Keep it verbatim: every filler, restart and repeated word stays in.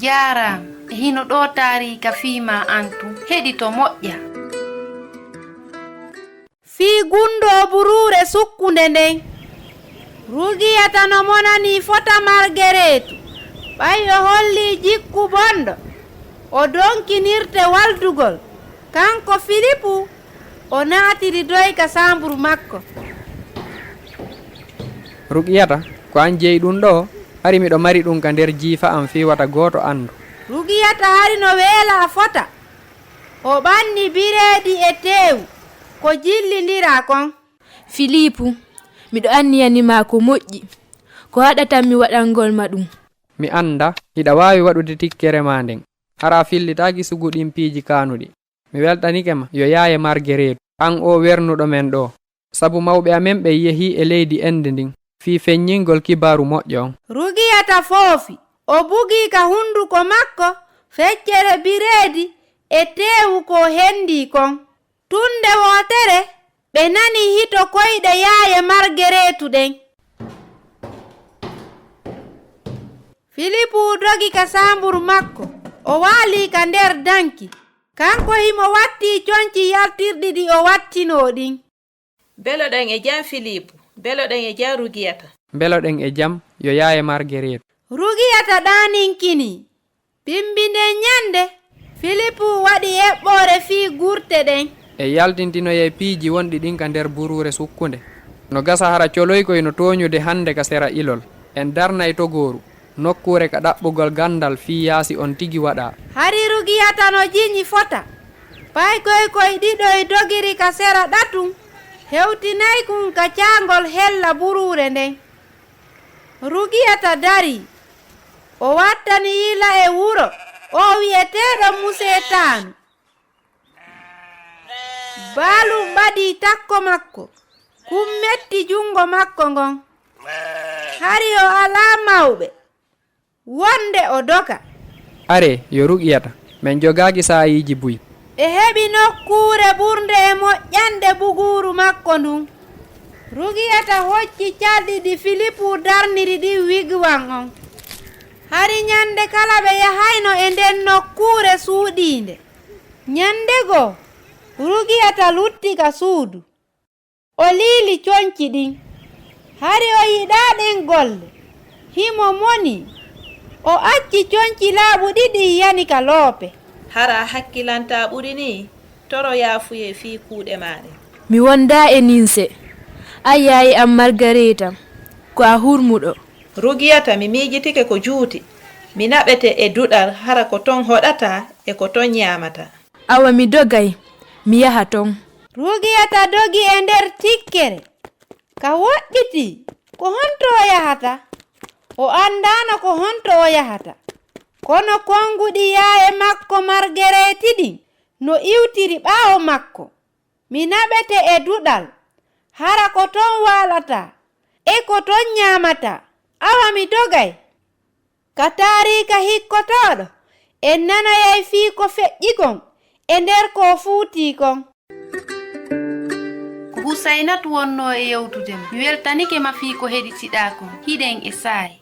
Jaaraama. E hino ɗoo taariika fii maa an tun. Heɗito moƴƴa. Fii gunndoo buruure sukkunde nden. Rugiyata no monanii fota Margereetu. Ɓay o hollii jikku bonɗo, o donkinirte waldugol. Kanko Filipu, o naatiri doy ka saamburu makko. Rugiyata, ko an jeyi ɗun ɗoo? Hari miɗo mari ɗun ka nder jiifa an fii wata gooto anndu. Rugiyata hari no weelaa fota. O ɓanni bireedi e teewu ko jillindiraa kon. Filipu, miɗo anniyanii ma ko moƴƴi. Ko haɗata mi waɗangol ma ɗun? Mi anndaa, hiɗa waawi waɗude tikkere maa nden. Hara a fillitaaki sugu ɗin piiji kaanuɗi. Mi weltanike ma, yo yaaye Margereetu, an oo wernuɗo men ɗoo. Sabu mawɓe amen ɓen yehii e leydi Ende ndin fii feññingol kibaaru moƴƴo on. Rugiyata foofi, o bugii ka hunduko makko feccere bireedi e teewu ko hendii kon. Tun nde wootere, ɓe nani hito koyɗe yaaye Margereetu ɗen. Filipu dogi ka saamburu makko, o waalii ka nder danki. Kanko himo wattii conci yaltirɗi ɗi o wattinoo ɗin. Beloɗen e jam, Filipu. Beloɗen e jam, Rugiyata. Beloɗen e jam, yo yaaye Margereetu. Rugiyata ɗaaninkinii. Bimbi nden ɲande, Filipu waɗi eɓɓoore fii gurte ɗen. E yaltintinoyee piiji wonɗi ɗin ka nder buruure sukkunde. No gasa hara coloykoy no tooɲude hande ka sera ilol. En darnay togooru, nokkuure ka ɗaɓɓugol gandal fii yaasi on tigi waɗaa. Hari Rugiyata no jiɲi fota. Paykoy koy ɗiɗoy dogiri ka sera ɗatun, hewtinay kun ka caangol hella buruure nden. Rugiyata darii. O wattani yila e wuro oo wi'eteeɗo Musee Taanu. Baalun ɓadii takko makko, kun metti jungo makko ngon. Hari o alaa mawɓe, wonde o doka. Aree, yo Rugiyata, men jogaaki saayiiji buy. Ɓe heɓi nokkuure ɓurnde e moƴƴande buguuru makko ndun. Rugiyata hocci calɗi ɗi Filipu darniri ɗin wigwan on. Hari ɲande kala ɓe yahayno e nden nokkuure suuɗiinde. Ɲande goo, Rugiyata lutti ka suudu. O liili conci ɗin. Hari o yiɗaa ɗen golle. Himo monii. O acci conci laaɓuɗi ɗin yani ka loope. Hara a hakkilantaa ɓuri nii? Toro yaafuyee fii kuuɗe maa ɗen. Mi wondaa e ninse. An yaaye an Margareeta, ko a hurmuɗo. Rugiyata, mi miijitike ko juuti. Mi naɓete e duɗal, hara ko ton hoɗataa e ko ton ɲaamataa. Awa mi dogay, mi yaha ton. Rugiyata dogi e nder tikkere. Ka woɗɗitii, ko honto o yahata? O anndaano ko honto o yahata. Kono konguɗi yaaye makko Margareeti ɗin no iwtiri ɓaawo makko. Mi naɓete e duɗal, hara ko ton waalataa, e ko ton ɲaamataa. Awa mi dogay. Ka taariika hikkotooɗo, en nanoyay fii ko feƴƴi kon e nder ko fuutii kon. Ko Husaynatu wonnoo e yewtude ma. Mi weltanike ma fii ko heɗitiɗaa kon. Hiɗen e saa'i.